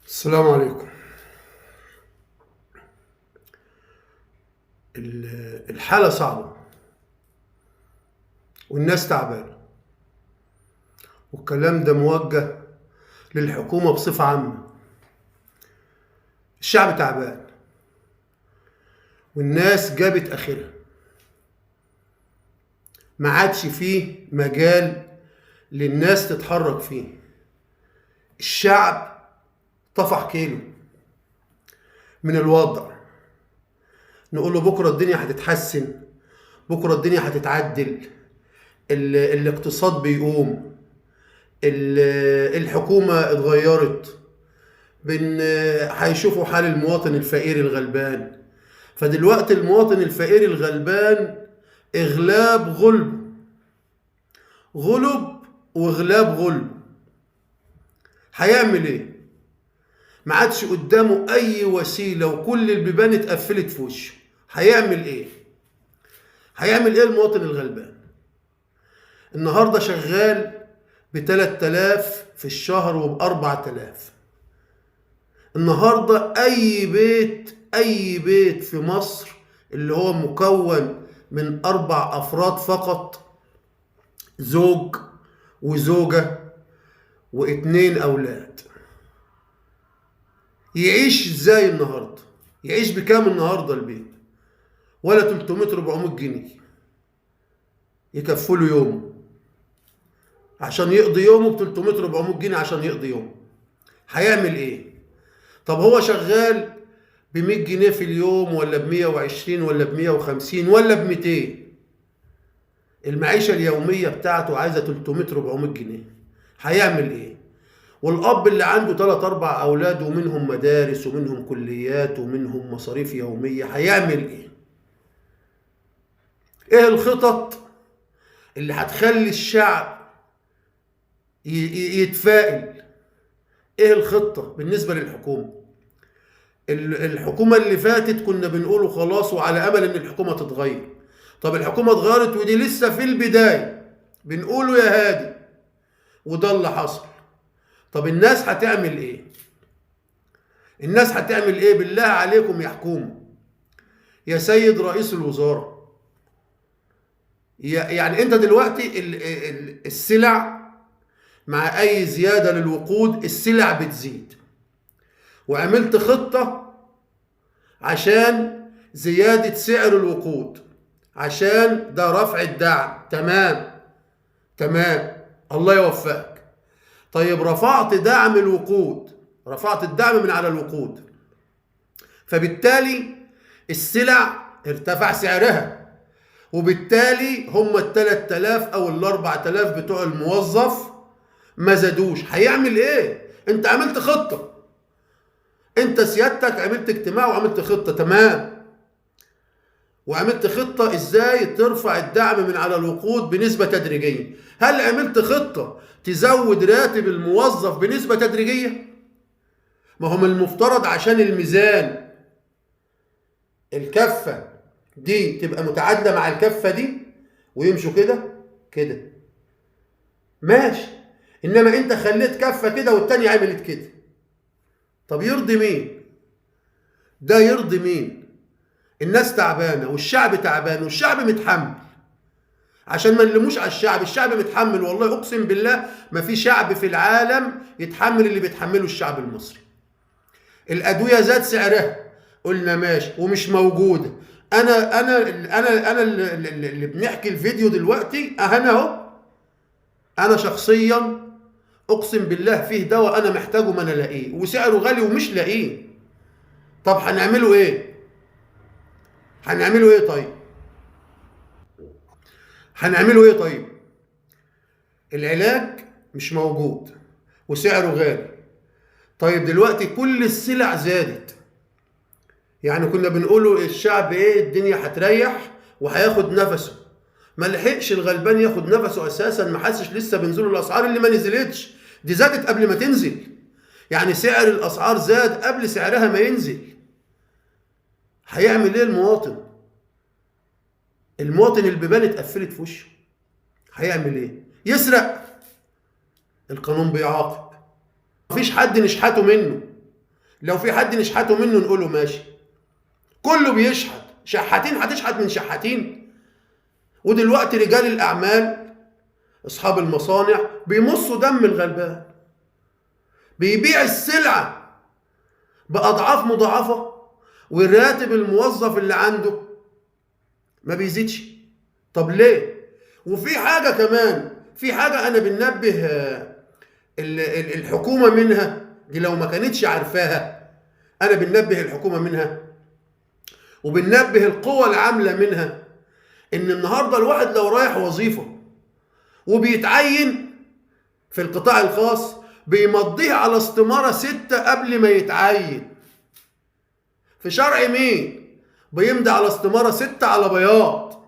السلام عليكم. الحالة صعبة والناس تعبانة، والكلام ده موجه للحكومة بصفة عامة. الشعب تعبان والناس جابت آخرها، ما عادش فيه مجال للناس تتحرك فيه. الشعب طفح كيلو من الوضع. نقول له بكرة الدنيا هتتحسن، بكرة الدنيا هتتعدل، الاقتصاد بيقوم، الحكومة اتغيرت، هيشوفوا حال المواطن الفقير الغلبان. فدلوقتي المواطن الفقير الغلبان اغلاب غلب، غلب وغلاب غلب. هيعمل ايه؟ ما عادش قدامه اي وسيلة وكل البيبان اتقفلت في وشه. هيعمل ايه؟ هيعمل ايه المواطن الغلبان؟ النهارده شغال ب3000 في الشهر وب4000. النهارده اي بيت في مصر اللي هو مكون من 4 افراد فقط، زوج وزوجة و2 اولاد، يعيش ازاي النهارده؟ يعيش بكام النهارده البيت؟ ولا 300 400 جنيه يكفوا له يومه، عشان يقضي يومه ب 300 400 جنيه عشان يقضي يومه. هيعمل ايه؟ طب هو شغال ب100 جنيه في اليوم، ولا ب120، ولا ب150، ولا ب200. المعيشة اليومية بتاعته عايزة 300 400 جنيه. هيعمل ايه؟ والأب اللي عنده 3 4 أولاد ومنهم مدارس ومنهم كليات ومنهم مصاريف يومية، هيعمل ايه؟ ايه الخطط اللي هتخلي الشعب يتفائل؟ ايه الخطة بالنسبة للحكومة؟ الحكومة اللي فاتت كنا بنقوله خلاص وعلى أمل إن الحكومة تتغير. طب الحكومة اتغيرت ودي لسه في البداية، بنقوله يا هادي، وده اللي حصل. طب الناس هتعمل ايه؟ الناس هتعمل ايه؟ بالله عليكم يا حكومة، يا سيد رئيس الوزارة، يعني انت دلوقتي السلع مع اي زيادة للوقود السلع بتزيد، وعملت خطة عشان زيادة سعر الوقود عشان ده رفع الدعم. تمام تمام، الله يوفقك. طيب رفعت دعم الوقود، رفعت الدعم من على الوقود، فبالتالي السلع ارتفع سعرها، وبالتالي هم ال3000 او ال4000 بتوع الموظف ما زادوش. هيعمل ايه؟ انت عملت خطة، انت سيادتك عملت اجتماع وعملت خطة، تمام، وعملت خطة ازاي ترفع الدعم من على الوقود بنسبة تدريجية. هل عملت خطة تزود راتب الموظف بنسبة تدريجية؟ ما هم المفترض عشان الميزان الكفة دي تبقى متعادلة مع الكفة دي ويمشوا كده كده، ماشي. انما انت خليت كفة كده والتانية عملت كده. طب يرضي مين؟ ده يرضي مين؟ الناس تعبانة والشعب تعبان والشعب متحمل. عشان ما نلموش على الشعب، الشعب متحمل. والله اقسم بالله ما في شعب في العالم يتحمل اللي بيتحمله الشعب المصري. الادوية زاد سعرها، قلنا ماشي، ومش موجودة. انا انا انا انا اللي بنحكي الفيديو دلوقتي انا اهو، انا شخصيا اقسم بالله فيه دواء انا محتاجه ما انا لاقيه، وسعره غالي ومش لاقيه. طب هنعمله ايه؟ هنعمله ايه طيب؟ هنعمله ايه طيب؟ العلاج مش موجود وسعره غالي. طيب دلوقتي كل السلع زادت. يعني كنا بنقوله الشعب ايه، الدنيا هتريح وهياخد نفسه. ما لحقش الغلبان ياخد نفسه اساسا، ما حسش لسه بنزول الاسعار اللي ما نزلتش، دي زادت قبل ما تنزل. يعني سعر الاسعار زاد قبل سعرها ما ينزل. هيعمل ايه المواطن؟ المواطن البيبان اتقفلت في وشه، هيعمل ايه؟ يسرق. القانون بيعاقب، مفيش حد نشحته منه. لو في حد نشحته منه نقوله ماشي. كله بيشحت، شحاتين هتشحت من شحاتين. ودلوقتي رجال الاعمال اصحاب المصانع بيمصوا دم الغلبان، بيبيع السلعة باضعاف مضاعفه، والراتب الموظف اللي عنده ما بيزيدش. طب ليه؟ وفي حاجة كمان، في حاجة انا بنبه الحكومة منها، دي لو ما كانتش عارفاها انا بنبه الحكومة منها وبننبه القوى العاملة منها، ان النهارده الواحد لو رايح وظيفة وبيتعين في القطاع الخاص بيمضيها على استماره 6 قبل ما يتعين. في شرع مين؟ بيمضي على استماره 6 على بياض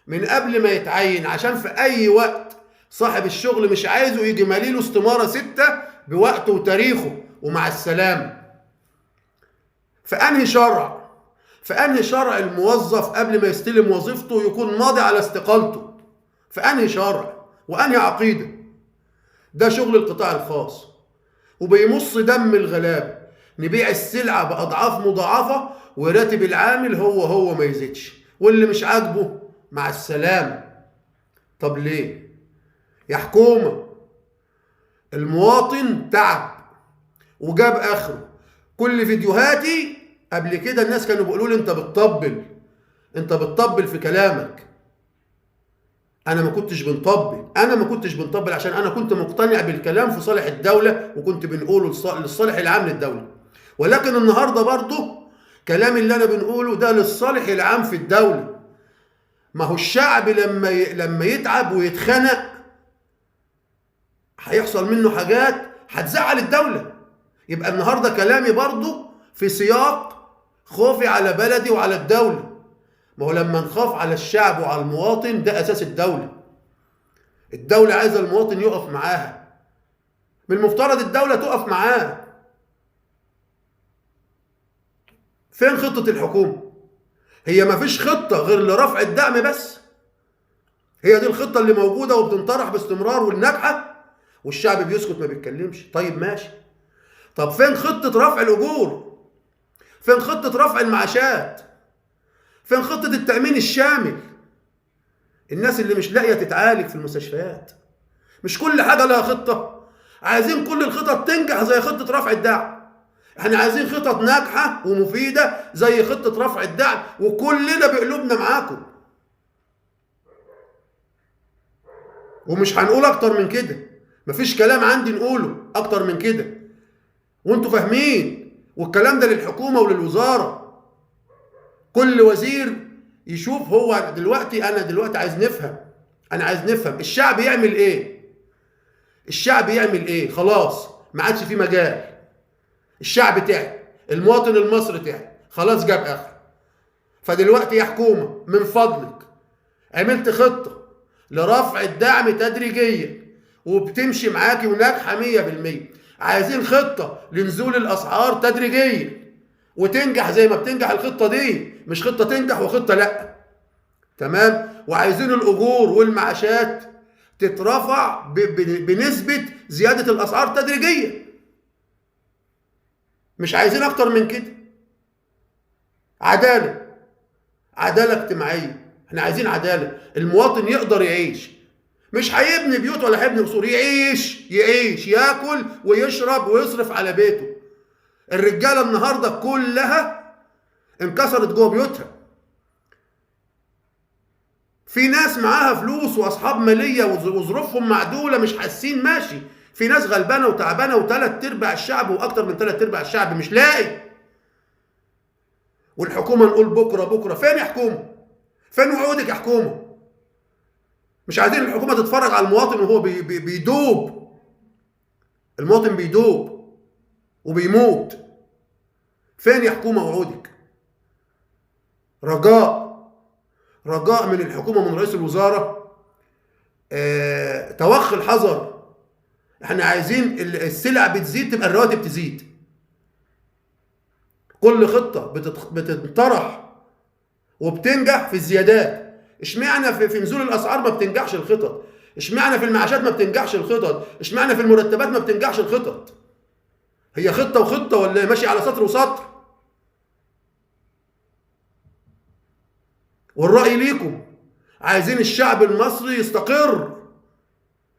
من قبل ما يتعين، عشان في اي وقت صاحب الشغل مش عايزه يجي ماليله استماره 6 بوقته وتاريخه ومع السلامة. فانهي شرع؟ فانهي شرع الموظف قبل ما يستلم وظيفته يكون ماضي على استقالته؟ فانهي شرع وانهي عقيدة؟ ده شغل القطاع الخاص وبيمص دم الغلابة. نبيع السلعة باضعاف مضاعفه وراتب العامل هو هو ما يزيدش، واللي مش عاجبه مع السلامة. طب ليه يا حكومة؟ المواطن تعب وجاب اخره. كل فيديوهاتي قبل كده الناس كانوا بيقولوا لي انت بتطبل، انت بتطبل في كلامك. انا ما كنتش بنطبل، انا ما كنتش بنطبل عشان انا كنت مقتنع بالكلام في صالح الدولة وكنت بنقوله للصالح العام للدولة. ولكن النهارده برضه كلام اللي انا بنقوله ده للصالح العام في الدولة. ما هو الشعب لما يتعب ويتخنق هيحصل منه حاجات هتزعل الدولة. يبقى النهارده كلامي برضه في سياق خوفي على بلدي وعلى الدولة. ما هو لما نخاف على الشعب وعلى المواطن ده أساس الدولة. الدولة عايزة المواطن يقف معاها، من المفترض الدولة تقف معاه. فين خطة الحكومة؟ هي ما فيش خطة غير لرفع الدعم بس. هي دي الخطة اللي موجودة وبتنطرح باستمرار والناجحة، والشعب بيسكت ما بيتكلمش. طيب ماشي، طب فين خطة رفع الأجور؟ فين خطة رفع المعاشات؟ فين خطة التأمين الشامل؟ الناس اللي مش لاقية تتعالج في المستشفيات. مش كل حاجة لها خطة. عايزين كل الخطط تنجح زي خطة رفع الدعم. احنا عايزين خطط ناجحة ومفيدة زي خطة رفع الدعم، وكلنا بقلوبنا معاكم. ومش هنقول أكتر من كده، مفيش كلام عندي نقوله أكتر من كده، وانتوا فاهمين. والكلام ده للحكومة وللوزارة. كل وزير يشوف هو دلوقتي، انا دلوقتي عايز نفهم، انا عايز نفهم الشعب يعمل ايه؟ الشعب يعمل ايه؟ خلاص ما عادش في مجال. الشعب تعب، المواطن المصري تعب، خلاص جاب اخره. فدلوقتي يا حكومة من فضلك، عملت خطة لرفع الدعم تدريجيا وبتمشي معاكي وناجحة 100%. عايزين خطة لنزول الأسعار تدريجيا وتنجح زي ما بتنجح الخطة دي، مش خطة تنجح وخطة لأ. تمام؟ وعايزين الأجور والمعاشات تترفع بنسبة زيادة الأسعار تدريجيا. مش عايزين أكتر من كده. عدالة، عدالة اجتماعية. احنا عايزين عدالة، المواطن يقدر يعيش، مش هيبني بيوت ولا هيبني قصور، يعيش، يعيش، ياكل ويشرب ويصرف على بيته. الرجالة النهارده كلها انكسرت جوه بيوتها. في ناس معاها فلوس واصحاب ماليه وظروفهم معدوله مش حاسين، ماشي. في ناس غلبانه وتعبانه، وثلاث ارباع الشعب واكتر من ثلاث ارباع الشعب مش لاقي. والحكومة نقول بكره بكره، فين يا حكومة؟ فين وعودك يا حكومة؟ مش عايزين الحكومة تتفرج على المواطن وهو بيدوب. المواطن بيدوب وبيموت. فين يا حكومة وعودك؟ رجاء، رجاء من الحكومة، من رئيس الوزارة، توخي الحذر. احنا عايزين السلع بتزيد تبقى الرواتب تزيد. كل خطة بتنطرح وبتنجح في الزيادات. اشمعنى في نزول الاسعار ما بتنجحش الخطط؟ اشمعنى في المعاشات ما بتنجحش الخطط؟ اشمعنى في المرتبات ما بتنجحش الخطط؟ هي خطه وخطه ولا ماشي على سطر وسطر؟ والرأي ليكم. عايزين الشعب المصري يستقر،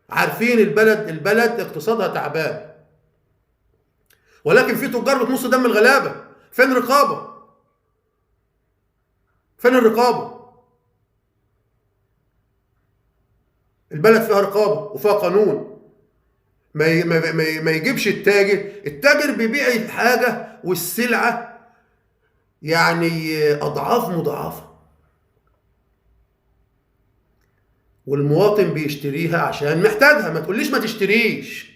عارفين البلد اقتصادها تعبان، ولكن في تجار بتمص دم الغلابة. فين رقابه؟ فين الرقابة؟ البلد فيها رقابه وفيها قانون. ما يجيبش التاجر، التاجر بيبيع الحاجة والسلعه يعني اضعاف مضاعفه، والمواطن بيشتريها عشان محتاجها. ما تقوليش ما تشتريش،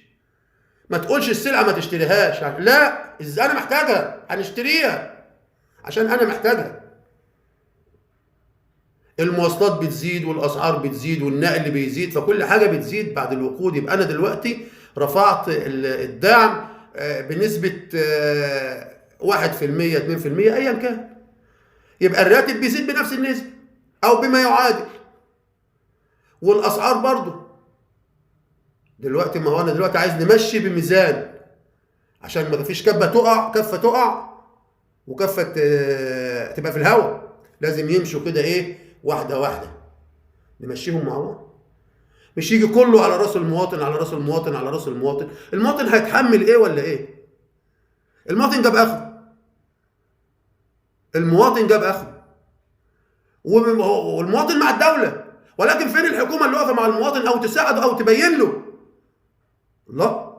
ما تقولش السلعة ما تشتريهاش، لا، ازاي انا محتاجها هنشتريها عشان انا محتاجها. المواصلات بتزيد والاسعار بتزيد والنقل بيزيد، فكل حاجة بتزيد بعد الوقود. يبقى انا دلوقتي رفعت الدعم بنسبة 1% 2% ايا كان، يبقى الراتب بيزيد بنفس النسبة او بما يعادل، والاسعار برضو دلوقتي. ما هو انا دلوقتي عايز نمشي بميزان عشان ما فيش كفه تقع، كفه تقع وكفه تبقى في الهواء. لازم يمشوا كده ايه، واحدة واحدة، نمشيهم مع بعض، مش يجي كله على راس المواطن على راس المواطن على راس المواطن. المواطن هيتحمل ايه ولا ايه؟ المواطن جاب اخره، المواطن جاب اخره، والمواطن مع الدولة، ولكن فين الحكومة اللي واقفة مع المواطن او تساعده او تبين له؟ لا،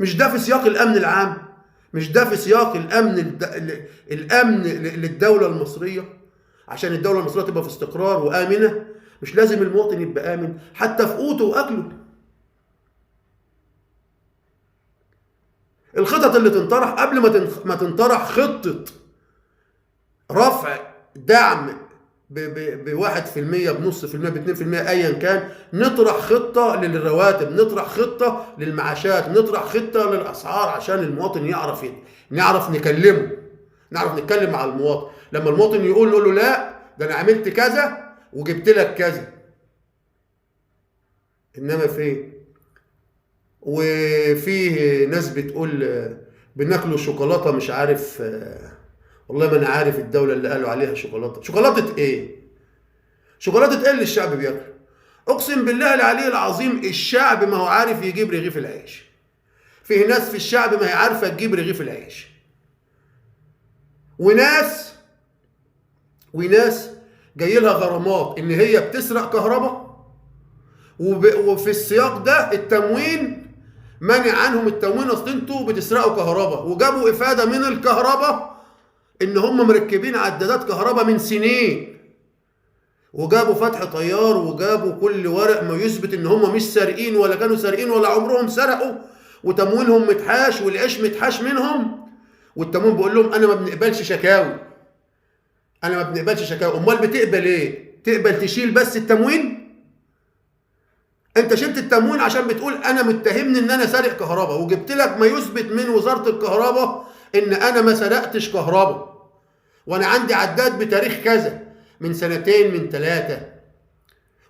مش ده في سياق الامن العام، مش ده في سياق الامن، الامن للدولة المصرية، عشان الدولة المصرية تبقى في استقرار وامنه. مش لازم المواطن يبقى امن حتى في قوته واكله؟ الخطط اللي تنطرح قبل ما تنطرح خطه رفع دعم ب1%، ب0.5%، ب2%، ايا كان، نطرح خطه للرواتب، نطرح خطه للمعاشات، نطرح خطه للاسعار، عشان المواطن يعرف، نعرف نكلمه، نعرف نتكلم مع المواطن. لما المواطن يقول له لا ده انا عملت كذا وجبت لك كذا، انما فين؟ وفيه ناس بتقول بناكلوا شوكولاتة، مش عارف والله ما انا عارف الدولة اللي قالوا عليها شوكولاتة، شوكولاتة ايه؟ شوكولاتة ايه اللي الشعب بياكله؟ اقسم بالله العلي العظيم الشعب ما هو عارف يجيب رغيف العيش. فيه ناس في الشعب ما هي عارفة تجيب رغيف العيش، وناس جاي لها غرامات ان هي بتسرق كهرباء، وفي السياق ده التموين منع عنهم التموين، اصل انتوا بتسرقوا كهرباء، وجابوا افادة من الكهرباء ان هم مركبين عدادات كهرباء من سنين، وجابوا فتح طيار، وجابوا كل ورق ما يثبت ان هم مش سارقين ولا كانوا سارقين ولا عمرهم سرقوا، وتموينهم متحاش والعيش متحاش منهم، والتموين بيقول لهم انا ما بنقبلش شكاوي، انا ما بنقبلش شكاوي. امال بتقبل ايه؟ تقبل تشيل بس التموين؟ انت شلت التموين عشان بتقول انا متهمني ان انا سارق كهرباء، وجبت لك ما يثبت من وزارة الكهرباء ان انا ما سرقتش كهرباء، وانا عندي عداد بتاريخ كذا من سنتين من 3،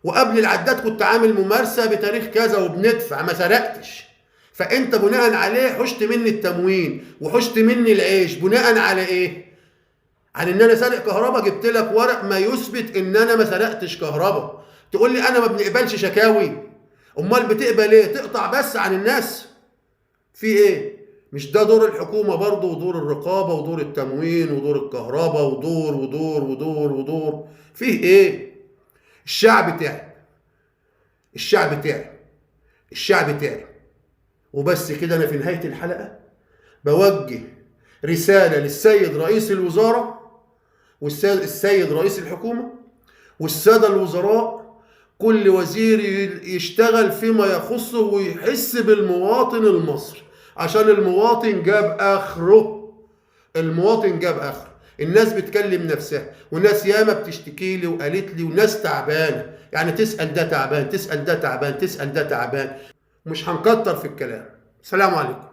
وقبل العداد كنت عامل ممارسة بتاريخ كذا وبندفع، ما سرقتش. فانت بناء عليه حشت مني التموين وحشت مني العيش بناء على ايه؟ عن ان انا سارق كهرباء. جبت لك ورق ما يثبت ان انا ما سرقتش كهرباء، تقول لي انا ما بنقبلش شكاوي. امال بتقبل ايه؟ تقطع بس عن الناس في ايه؟ مش ده دور الحكومة برضه، ودور الرقابة، ودور التموين، ودور الكهرباء، ودور ودور ودور ودور، فيه ايه؟ الشعب تعب، الشعب تعب، الشعب تعب. وبس كده. انا في نهاية الحلقة بوجه رسالة للسيد رئيس الوزارة والسيد رئيس الحكومة والسادة الوزراء، كل وزير يشتغل فيما يخصه ويحس بالمواطن المصري، عشان المواطن جاب اخره، المواطن جاب اخره. الناس بتكلم نفسها، وناس ياما بتشتكي لي وقالت لي، وناس تعبانة، يعني تسال ده تعبان، تسال ده تعبان، تسال ده تعبان. مش هنكتر في الكلام. سلام عليكم.